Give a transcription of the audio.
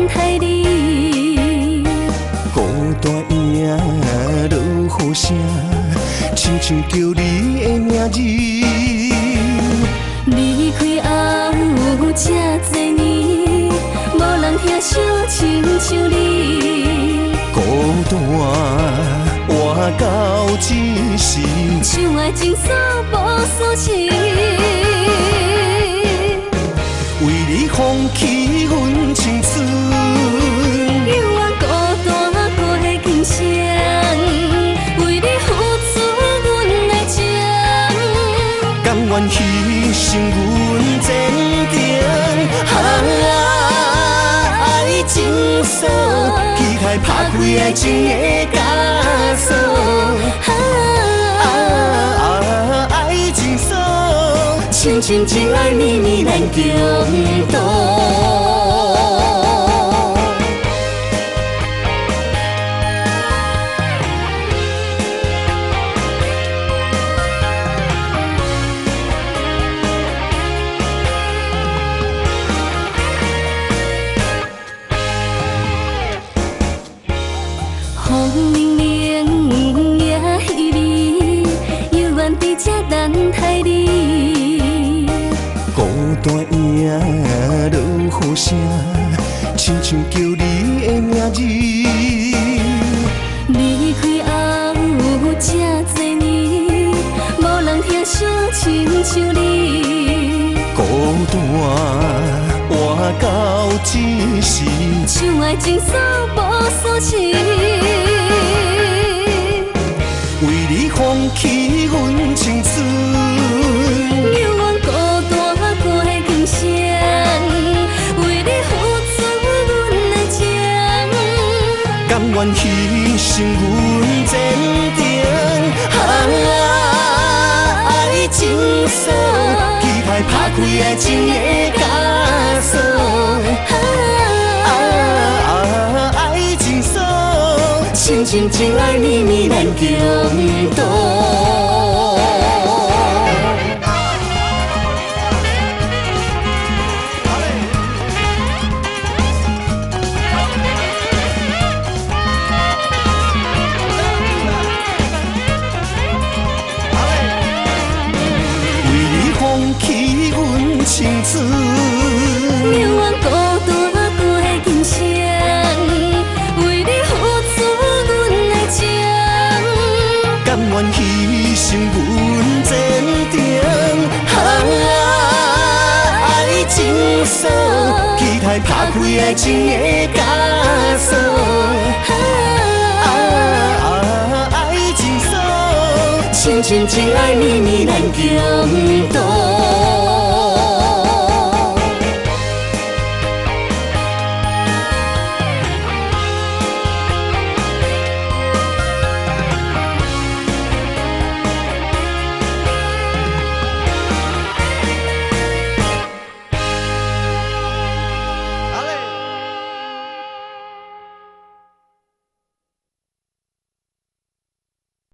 待你。孤單迎落雨聲，親像叫你的名字。離開後這濟年，無人疼惜親像你。孤單活到這時，像愛情鎖無鎖匙。為你放棄阮青春，猶願孤單過今生，為你付出阮的情，甘願犧牲阮前程。啊，愛情鎖，期待拍開愛情的枷鎖。啊，愛情鎖，深深情愛綿綿難共度。風鈴鈴也彼暝，猶原佇這等待你。孤單迎落雨聲，親像叫你的名字。離開後這濟年，無人疼惜親像你。孤單活到這時，像愛情鎖無鎖匙。為你放棄阮青春，猶願孤單過今生，為你付出阮的情，甘願犧牲阮前程。啊，愛情鎖，期待拍開愛情的枷鎖。啊，愛情鎖，深深情愛綿綿難共度。為你放棄阮青春，猶願孤單過今生，為你付出阮的情，甘願犧牲阮前程。啊，愛情鎖，期待拍開愛情的枷鎖。啊，愛情鎖，深深情愛綿綿難共度。